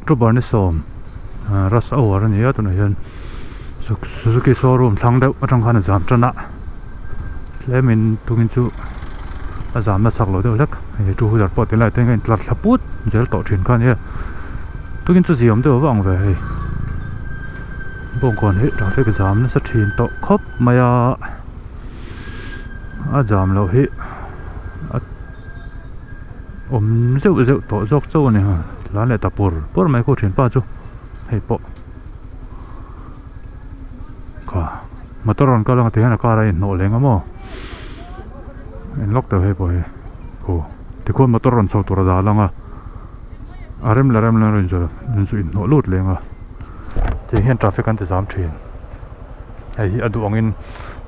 October ni sawm rush hour a ni a tunah hian Suzuki showroom thlang deuh atang khan a zam tan a tlemin tungin chu a zamna chak lo deuh hlek hei two wheeler pawh tilai te hian a intlar thla put zel tawh thin kha a nia tungin chu ziam deuh vang ve hei bawngkawn hi traffic jam nasa thin tawh khawp mai a a jam loh hi a awm zeuh zeuh tawh zawk chauh a ni ha tlan leh ta pur pur mai khaw thianpa chu hei pawh kha motor rawn kal ang tih hian a car a inhnawh leng a maw in lock deuh hei pawh hi aw tikhuan motor rawn chho tur a dal ang a a rem leh rem lo in chu inhnawh lut leng a tiang hian traffic an ti zam thin hei hi a duh angin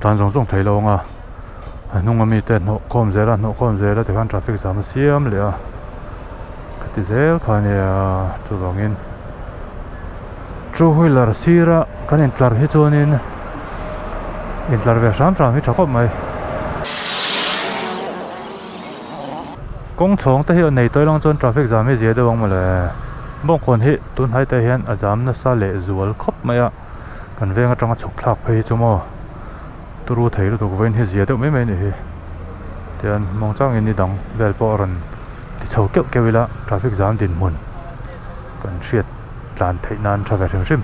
tlan zawng zawng thei lo ang a. A hnung ami te hnawh khawm zel a hnawh khawm zel a tikhan traffic jam a siam leh a ka ti zel kha ania chuvangin two wheeler sira kan intlar hi chuanin intlar ve hram hram hi tha khawp mai kawng chhawng te hi a nei tawih lang chuan traffic jam hi zia deuh ang mawle bawngkawn hi tunhnai te hian a jam nasa leh zual khawp mai a kan veng atanga chhuk thlak phei hi chu maw. Turu thei lutuk vawiin hi zia deuh mai mai a nih hi tian mawng changin ni dang vel pawh a rawn ti chho keuh keuh ila traffic jam dinhmun kan hriat tlan theih nan tha ve hrim hrim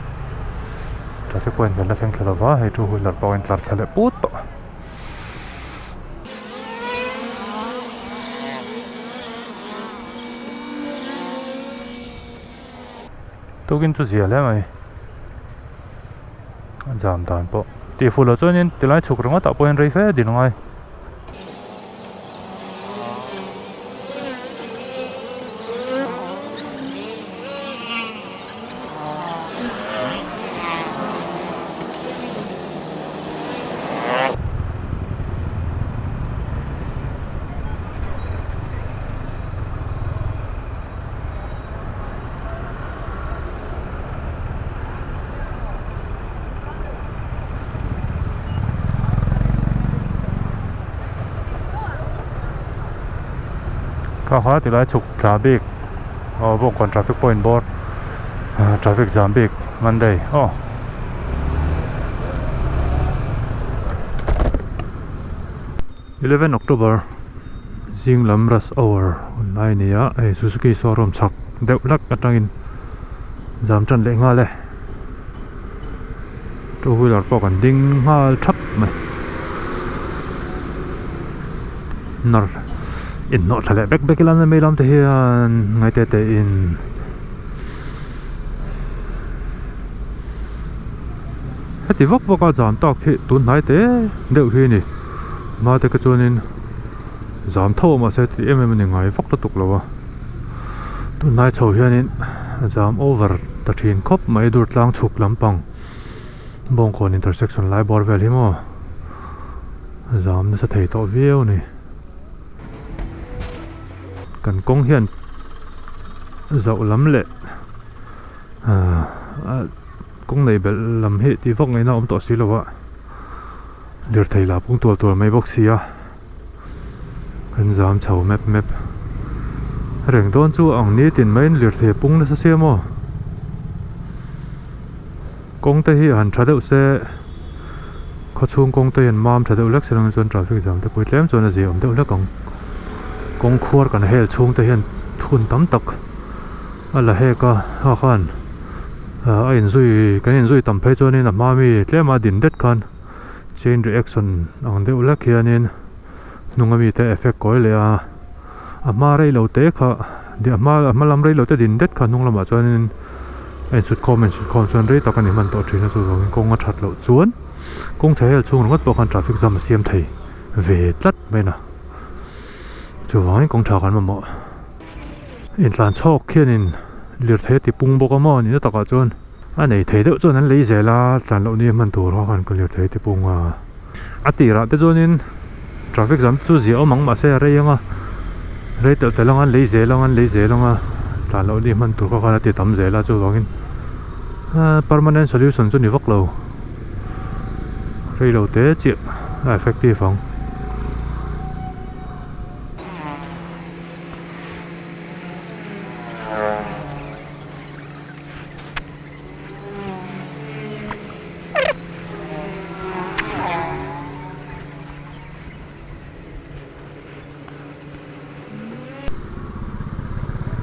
traffic point kan la thleng thla lova hei two wheeler pawh a intlar thla leh put tawh. Tukin chu zia hle mai a jam dan pawh tih fuh loh chuanin tilai chhuk ringawt ah pawh hian rei fe din angai. Kha kha tilai chhuk thla bik aw bawngkawn traffic point bawr traffic jam bik monday aw. 11 October zing lam rush hour hun lai a ni a hei Suzuki showroom chhak deuh hlek atangin zam tan leh nghal e two wheeler pawh kan ding nghal thap mai nawr inhnawh thla leh bek bek ila mai lam te hian ngai te te in. Heti vak vak a zam tak hi tun hnai te deuh hi a ni hma te kha chuanin zam tho mahse ti em em a ni ngai vak lutuk lo a tun hnai chho hianin a zam over ta thin khawp mai dur tlang chhuk lampang bawngkawn intersection lai bawr vel hi maw a zam nasa thei tawh viau a ni. Kan kawng hian zauh lam leh ahh kawng nei belh lam hi tih vak ngaihna a awm tawh si lo a lirthei lah pung tual tual mai bawk si a kan zam chho map map reng dawn chu ang nitin maiin lirthei a pung nasa sia maw kawng te hi han tha deuh se khawchhung kawng te hi an mam tha deuh hlek se lang chuan traffic jam te pawh hi tlem chuan a zia awm deuh hlek ang kawng khuar kan hel chhung te hian hun tam tak a la hek a ha khan a inzui kan inzui tam phei chuanin a hma mi tlema din det khan chain reaction ang deuh hlek hianin hnung ami te effect kawi leh a a hma rei lo te kha a hma a hma lam rei lo te din det kha hnung lamah chuanin a insut khawm a insut khawm chuan rei tak a ni hman tawh thin a chuvangin kawng a that loh chuan kawng chhe hel chhung ringawt pawh khan traffic jam a siam thei ve tlat mai a chuvangin kawng tha kan mamawh. Intlan chhawk khianin lirthei a ti pung bawk a maw nihna takah chuan a nei thei deuh chuan an lei zel a tlan loh ni a hman tur ho khan ka lirthei a ti pung a a tirah te chuanin traffic jam te chu zia awm ang mahse a rei ang a rei telh telh ang a an lei zel ang a an lei zel ang a tlan loh ni a hman tur kha khan a ti tam zel a chuvangin permanent solution chu ni vak lo. Rei lo te chiah a effective ang.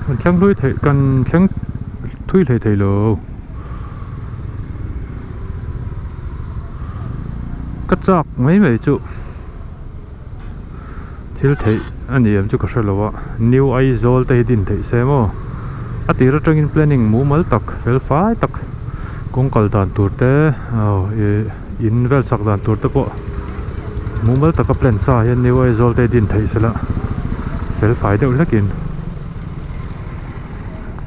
Kan thleng hlui theih kan thleng thui hlei thei lo. Ka chak mai mai chu thil theih a ni em chu ka hre lo a, New Aizawl te hi din theih se maw? A tir atangin planning mumal tak fel fai tak kawng kal dan tur te aw ih in vel chak dan tur te pawh mumal taka plan sa hian New Aizawl te hi din theih se la fel fai deuh hlekin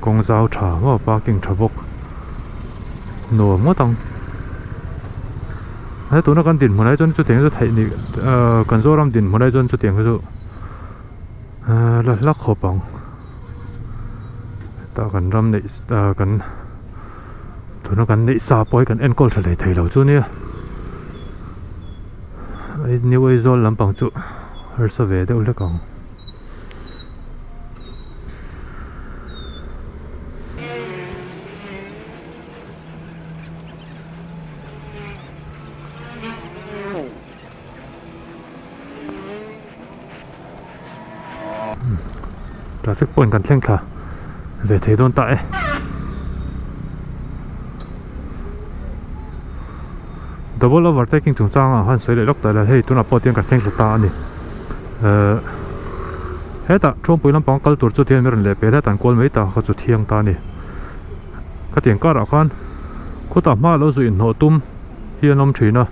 kawng zau tha maw parking tha bawk nuam ngawt ang. He tuna kan dinhmun ah hi chuan chutiang chu theih ni ahh kan Zoram dinhmun ah hi chuan chutiang chu ahh la hla khawp ang hetah kan ram neih ahh kan tuna kan neih sa pawh hi kan enkawl tha hlei thei lo chu nia New Aizawl lampang chu harsa ve deuh hlek ang. Traffic point kan thleng thla ve thei dawn ta e. Double overtaking chungchang ah khan sawi leh lawk ta ila hei tunah pawh tiang kan thleng thla ta a ni. Ehh hetah Thuampui lampang kal tur chu tihian rawn leh pel hetah an kual mai ta kha chu thiang ta a ni. Khatiang karah khan khutah hma lo zu inhnawh tum hi an awm thin a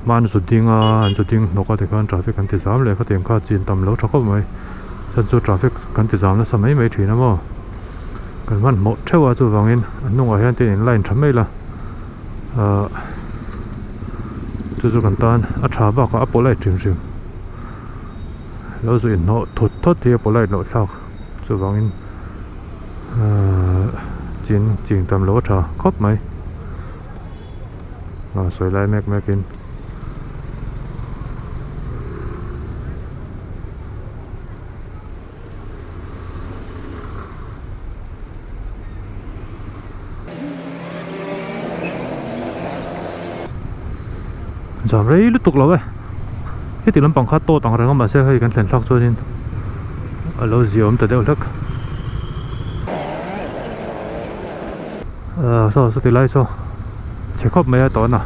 hma an zu ding a an zu ding hnawk a tikhan traffic an ti zam leh khatiang kha chin tam lo tha khawp mai chuan chu traffic kan ti zam nasa mai mai thin a maw kan hmanhmawh theuh a chuvangin a hnungah hian tin in line tha mai la ahh chu chu kan tan a tha bakah a polite hrim hrim lo zu inhnawh thut thut hi a polite loh thlak chuvangin. Ahh chin ching tam lo a tha khawp mai a sawi lai mek mek in zam rei lutuk lo e heti lampang kha tawt ang reng a mahse hei kan thlen thlak chuanin a lo ziaawm ta deuh hlek ah saw saw tilai saw chhe khawp mai a tawna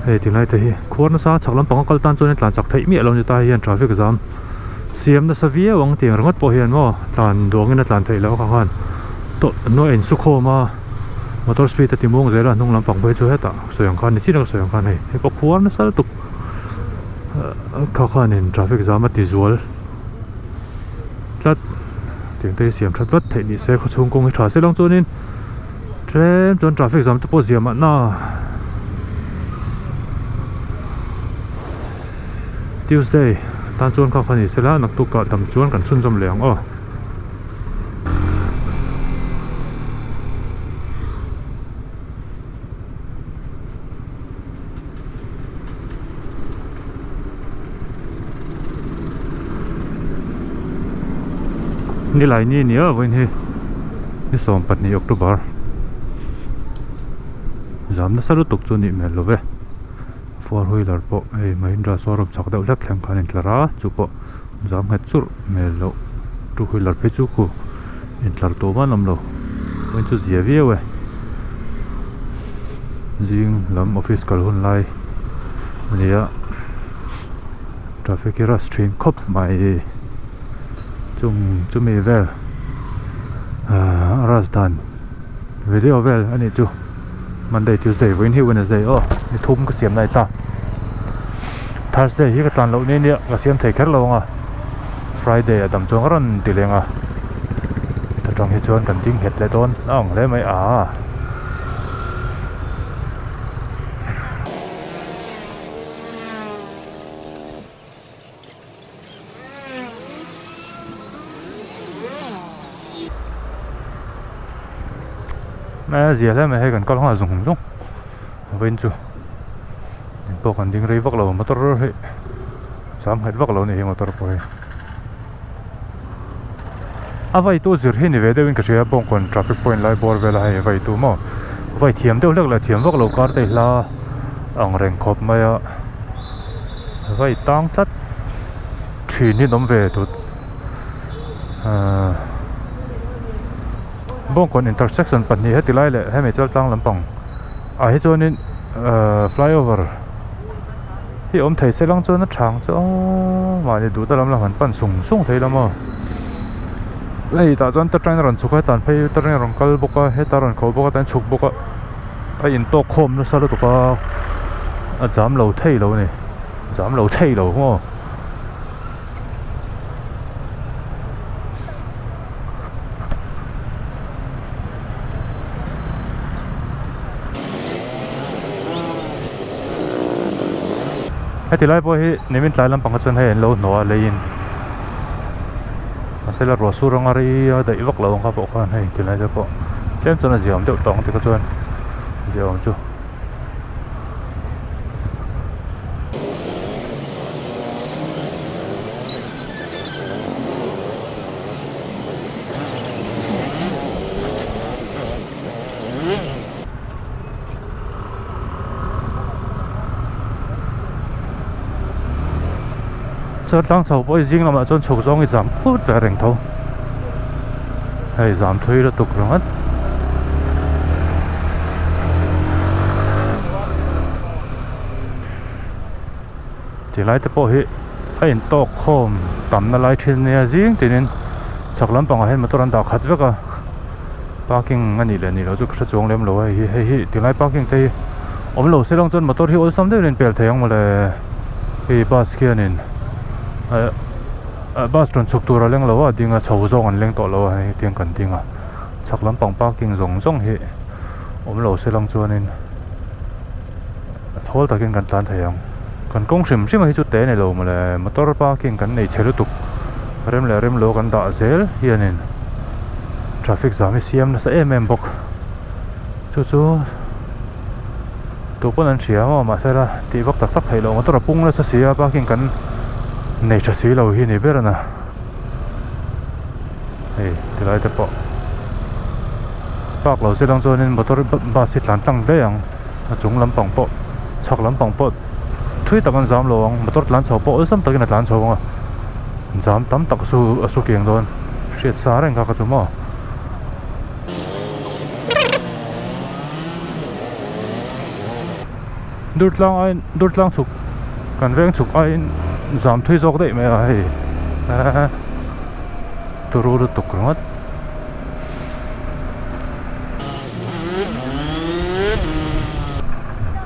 hei tilai te hi khuar nasa chhak lampang a kal tan chuan tlan chak theih miah lo a ni ta hei hian traffic zam siam nasa viau ang tih ang ringawt pawh hian maw tlan duangin a tlan theih loh kha khan tawh nuaih a insukhawm a motor speed a ti muang zel a hnung lampang phei chu hetah sawi ang khan ni chin a ka sawi ang khan hei hei pawh khuar nasa lutuk kha khanin traffic zam a ti zual. Tlat tiang te hi siam that vat theih ni se khawchhung kawng hi tha se lang chuanin tlem chuan traffic jam te pawh zia mahna Tuesday tan chuan kha kha ni sela naktuk ah dam chuan kan chhunzawm leh ang aw. Nilai ni nia vawiin hi ni 12 October zam nasa lutuk chu nih hmel lo ve four wheeler pawh hei Mahindra showroom chak deuh hlek thleng khan a intlar a chu pawh zam nghet churh hmel loh two wheeler phei chu khu intlar tawh man awm lo vawiin chu zia viau e zing lam office kal hun lai a ni a traffic hi rush thin khawp mai chung chumi vel ahh a rush dan video vel a nih chu Monday Tuesday vawiin hi Wednesday aw ni thum ka siam lai ta Thursday hi ka tlan loh ni nia ka siam thei kher lo ang a Friday a dam chuan ka rawn ti leng a ta tang hi chuan kan ding nghet leh dawn a ang hle mai a. A zia hle mai hei kan kal nghal zung zung vawiin chu eng pawh kan ding rei vak lo motor hi zam nghet vak lo a ni hi motor pawh hi a vai tu zir hi ni ve deuhin ka hria bawngkawn traffic point lai bawr vela hei vai tu maw vai thiam deuh hlek leh thiam vak lo kar te hla ang reng khawp mai a. Vai tang tlat thin hi an awm ve tut ahh. Bawngkawn intersection pahnih heti lai leh hemi chaltlang lampang ah hi chuanin ahh flyover hi awm thei se lang chuan a tha ang chu aww mahni duh te lam lam han pan sung sung thei ila maw hei tah chuan ta tangin a rawn chhuk a hetah an phei ta tangin a rawn kal bawk a hetah a rawn kho bawk a tan chhuk bawk a a intawk khawm nasa lutuk a a jam lo thei lo a ni jam lo thei lo maw. Heti lai pawh hi nimin tlai lampang ah chuan hei an lo hnawh a leiin mahse la ruah sur anga rei a daih vak lo ang kha pawh khan hei ti lai te pawh tlem chuan a ziaawm deuh tawh ang tikha chuan ziaawm chu. Chuan tlang chho pawh hi zing lamah chuan chhuk zawng hi zam phut ve reng tho hei zam thui lutuk ringawt. Ti lai te pawh hi a intawk khawm tamna lai thin ania zing tinin chhak lampangah hian motor an dah khat vek a parking a nih leh nih loh chu ka hre chuang lem lo a hei hi hei hi tilai parking te hi awm lo se lang chuan motor hi awlsam deuhin a inpel thei ang mawle hei bus khianin eh ah bus rawn chhuk tur a leng lo a ding a chho zawng an leng tawh lo a hei tiang kan ding a chhak lampang parking zawng zawng hi awm lo se lang chuanin. Thawl takin kan tlan thei ang. Kan kawng hrim hrim a hi chu te ni lo mawle motor parking kan nei chhe lutuk rem leh rem lo kan dah zel hianin traffic jam hi siam nasa em em bawk chu chu tu pawn an hria maw mahse la tih vak tak tak theih loh motor a pung nasa si a parking kan nei tha si lo hi ni ber a na hei tilai te pawh park lo se lang chuanin motor bus hi tlan tlang daih ang. A chung lampang pawh chhak lampang pawh thui tak an zam lo ang motor tlan chho pawh awlsam takin a tlan chho ang a jam tam tak chu a su kiang dawn hriat sa reng kha ka chu maw. Durtlang aiin durtlang chhuk kan veng chhuk aiin zam thui zawk daih mai a hei eehh turu lutuk ringawt.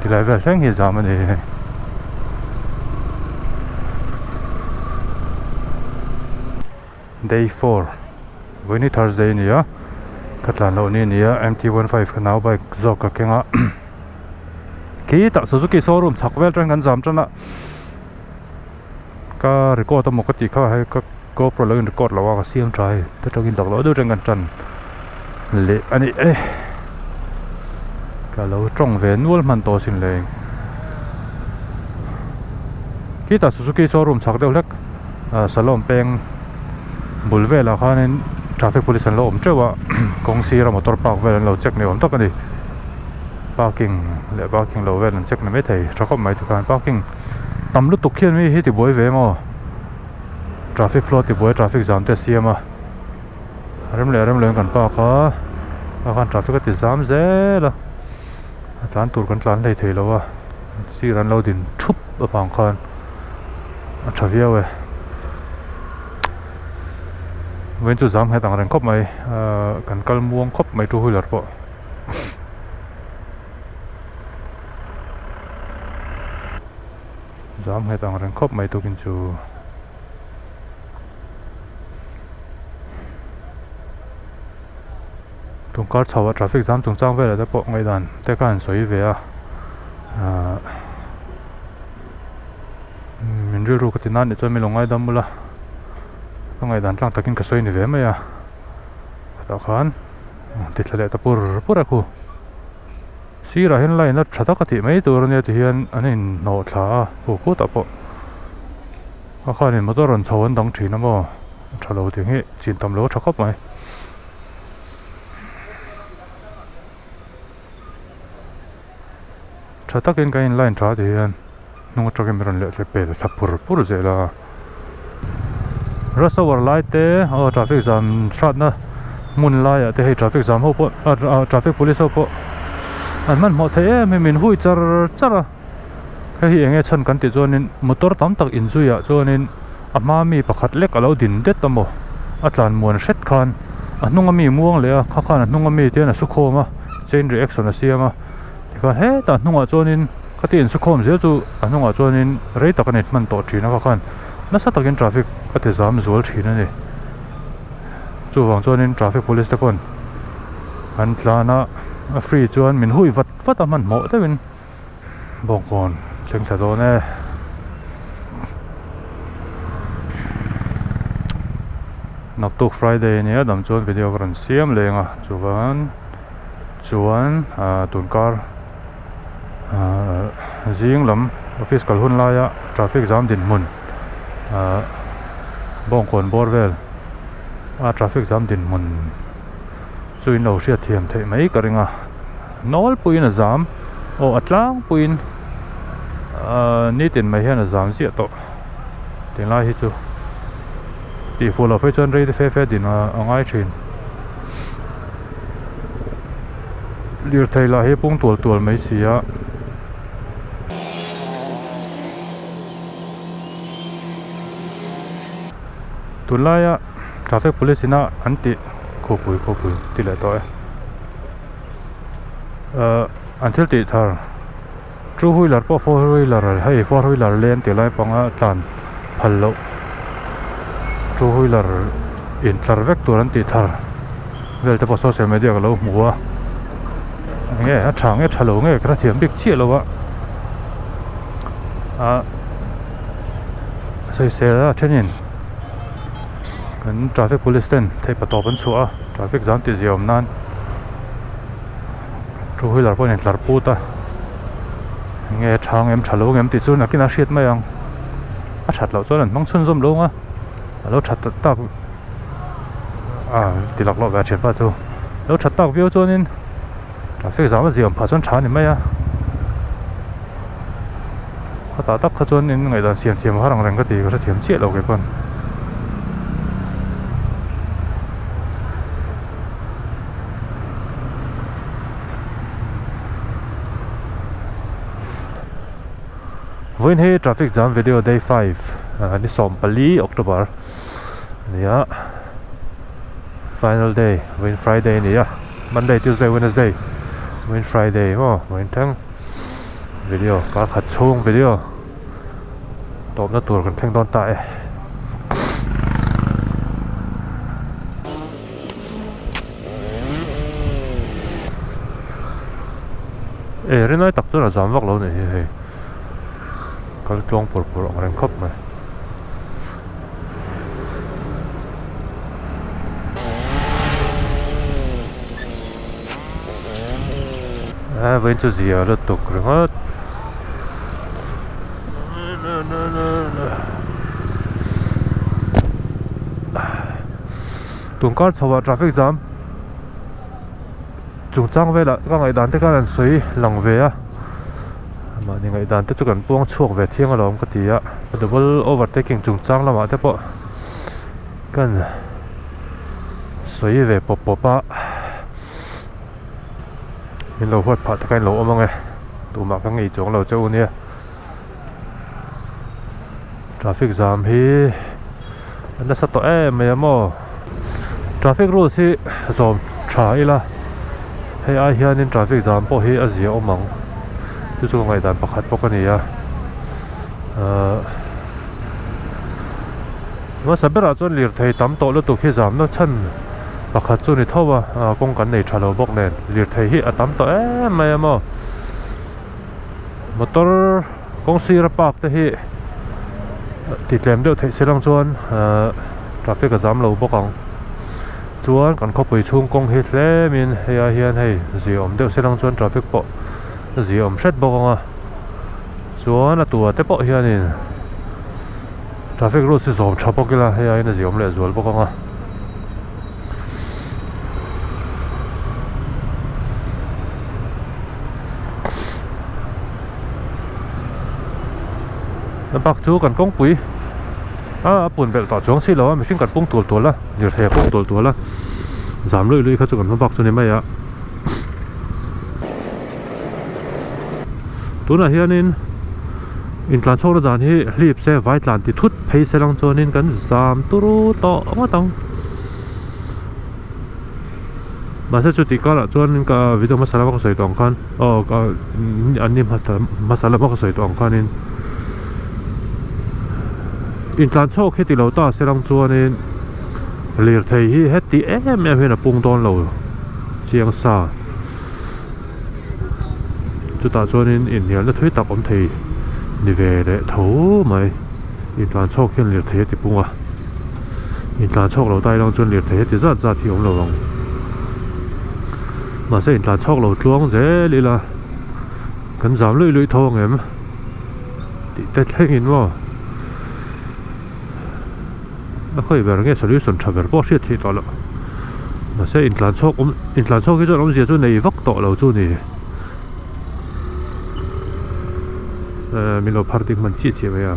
Tilai vel thleng hi zam a ni hei. Day 4 Vawiini Thursday a ni a ka tlan loh ni a ni a MT15 ka nau bike zawk ka keng a khitah Suzuki showroom chhak vel atangin kan zam tan a ka record emaw ka tih kha hei ka GoPro lo in record lo a ka siam tha hei ta tangin dak loh deuh tangin kan tan leh a ni e ka lo tawng ve nual hman tawh asin le khitah Suzuki showroom chhak deuh hlek ah salon peng bul velah khanin traffic police an lo awm teuh a kawng sira motor park vel an lo check ni awm tak a ni parking leh parking lo vel an check ni maithei tha khawp mai tikhan parking tam lutuk khian mi hi tibuai ve maw traffic flow tibuai traffic jam te a siam a rem leh rem loin kan park a tah khan traffic a ti zam zel a a tlan tur kan tlan hlei thei lo a sir an lo din thup avang khan a tha viau e vawiin chu zam nghet ang reng khawp mai ahh kan kal muang khawp mai two wheeler pawh. Zam nghet ang reng khawp mai tukin chu. Tungkar chho ah traffic jam chungchang velah te pawh ngaihdan te kha an sawi ve a ahh min rilru ka ti nan nih chuan min lo ngaidam ula ka ngaihdan tlang takin ka sawi ni ve mai a tah khan ti thla leh ta pur pur a khu. Sirah hian line a tha tak a tih mai tur ania ti hian an inhnawh thla a khu khutah pawh a khanin motor rawn chho an dang thin a maw a tha lo tih hi chin tam lo a tha khawp mai. Tha takin kan in line tha ti hian hnung atangin min rawn leh thlep pel thla pur pur zel a rush hour lai te aw traffic jam hratna. hmun laiah te hei traffic jam ho pawh ah traffic police ho pawh an hmanhmawh thei em em min hui char char a hei hi eng nge chhan kan tih chuanin motor tam tak inzuiah chuanin a hma mi pakhat lek a lo din det a maw a tlan muan hret khan a hnunga mi muang leh a kha khan a hnunga mi te hian a su khawm a chain reaction a siam a tikhan hetah hnungah chuanin khati insukhawm zel chu a hnungah chuanin rei tak a ni hman tawh thin a kha khan nasa takin traffic a ti zam zual thin a ni chuvang chuanin traffic police te pawn an tlan a a free chuan min hui vat vat a hmanhmawh deuhin bawngkawn thleng thla dawn e. Naktuk Friday ania dam chuan video ka rawn siam leng a chuan chuan ah tunkar ah zing lam office kal hun laia traffic jam dinhmun ah bawngkawn bawr vel a traffic jam dinhmun chu in lo hriat thiam theih mai ka ring a nawlpuiin a zam aw a tlangpuiin ah nitin mai hian a zam ziah tawh tunlai hi chu tihfuh loh phei chuan rei te fe fe din a ngai thin. Lirthei lah hi pung tual tual mai si a. Tunlaia traffic police ina an tih khawpui khawpui ti leh tawh e ahh an thil tih thar two wheeler pawh four wheeler hei four wheeler leng tih lai panga tlan phal loh two wheeler intlar vek tur an tih thar vel te pawh social media ka lo hmu a enge a tha nge tha lo nge ka hrethiam bik chiah lo a ah sawisel a thenin kan traffic police ten theih patawp an chhuah a traffic jam tih zia awm nan two wheeler pawh a intlar put a enge tha ngem tha lo ngem tih chu nakin a hriat mai ang a that loh chuan an hmang chhunzawm lo ang a a lo that tak tak a ti lak lawk ve a thianpa chu lo that tak viau chuanin traffic zam a ziam phah chuan tha a ni mai a khatah tak kha chuan in ngaihdan siam thiam a har ang reng ka ti ka hrethiam chiah lo kei pawn. Vawiin hi traffic jam video day 5 ni 14 October ania final day vawiin Friday a ni a Monday Tuesday Wednesday vawiin Friday maw vawiin thleng video kar khat chhung video tawpna tur kan thleng dawn ta e. E rinai tak chuan a zam vak lo nih hi hei kal tluang pur pur ang reng khawp mai. A vawiin chu zia lutuk ringawt. Tun kar chho ah traffic jam chungchang velah ka ngaihdan te khan an sawi lang ve a mahni ngaihdan te chu kan puang chhuak ve thiang alawm ka ti a double overtaking chungchang lamah te pawh kan sawi ve pawp pawp a min lo huat phah te kha in lo awm ang e tumah ka ngei chuang lo che u nia traffic jam hi a nasa tawh em mai a maw traffic rules hi zawm tha ila hei ai hianin traffic jam pawh hi a zia awm ang chu chu ka ngaihdan pakhat bawk a ni a ahh hmasa berah chuan lirthei tam tawh lutuk hi zamna chhan pakhat chu a ni tho a ah kawng kan nei tha lo bawk nen lirthei hi a tam tawh em mai a maw. Motor kawng sira park te hi ti tlem deuh theih se lang chuan ahh traffic a zam lo bawk ang chuan kan khawpui chhung kawng hi tlem in hei ai hian hei ziaawm deuh se lang chuan traffic pawh a ziaawm hret bawk ang a chuan a tua te pawh hianin traffic rules hi zawm tha bawk ila hei aiin a ziaawm leh zual bawk ang a. A bak chu kan kawngpui a a pun belh tawh chuang si lo a mihring kan pung tual tual a lirthei a pung tual tual a. Zam luih luih kha chu kan hma bak chu ni mai a. Tunah hianin intlan chhawkna dan hi hlip se vai tlan ti thut phei se lang chuanin kan zam turu tawh ngawt ang. Mahse chu tih karah chuan ka video hmasa lama ka sawi tawh ang khan aw ka an ni hmasa hmasa lama ka sawi tawh ang khanin intlan chhawk hi ti lo ta se lang chuanin lirthei hi heti em em hian a pung dawn lo chiang sa. Chutah chuanin inhnialna thui tak awm thei ni ve leh tho mai. Intlan chhawk hian lirthei a ti pung a, intlan chhawk lo ta ilang chuan lirthei heti zat zat hi a awm lo ang. Mahse intlan chhawk lo tluang zel ila kan zam luih luih tho ang em tih te thlengin maw a khawi ber nge solution tha ber pawh hriat theih tawh loh. Mahse intlan chhawk awm intlan chhawk hi chuan awmzia chu nei vak tawh lo chu ni. Ehh min lo phar ding hman chiah chiah mai a.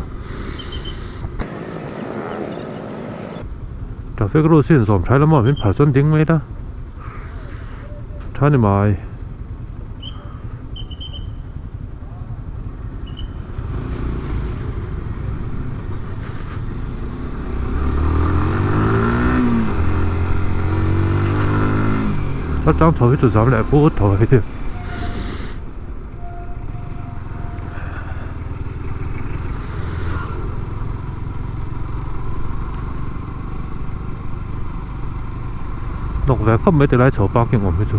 Traffic rules hi an zawm tha ila maw min phar chuan ding mai ila tha ni mai. Chang chho hi chu zam leh put tho hi. Hnawk ve khawp mai tilai chho parking awm hi chu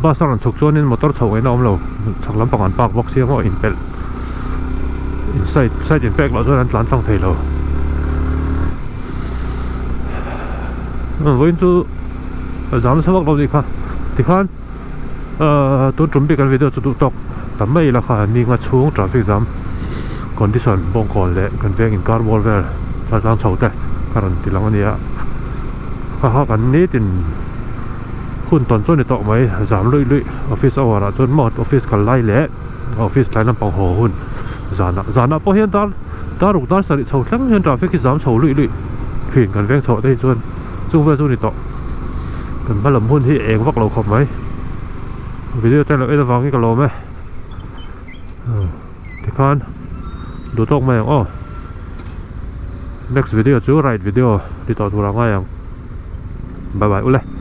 bus a rawn chhuk chuanin motor chho ngaihna awm lo chhak lampang an park bawk sia maw inpelh in side side in pek loh chuan an tlan tlang thei lo vawiin chu zam nasa vak lo nih kha tikhan ahh tun tum bik an video chu duh tawk tam mai ila kha ni nga chhung traffic jam condition bawngkawn leh kan veng inkar bawr vel tlang chho te ka rawn ti lang a nia kha kha kan nitin hun tawn chu a ni tawh mai zam luih luih office hour ah chuan maw office kal lai leh office tlai lampang haw hun zanah zanah pawh hian dar dar ruk dar sarih chho thleng hian traffic hi zam chho luih luih thin kan veng chhoh te hi chuan chung vel chu a ni tawh kan hma lam hun hi eng vak lo khawp mai video te lo en avangin ka lawm e tikhan duh tawk mai ang aw next video chu ride video ti tawh tur a ngai ang bye bye ule.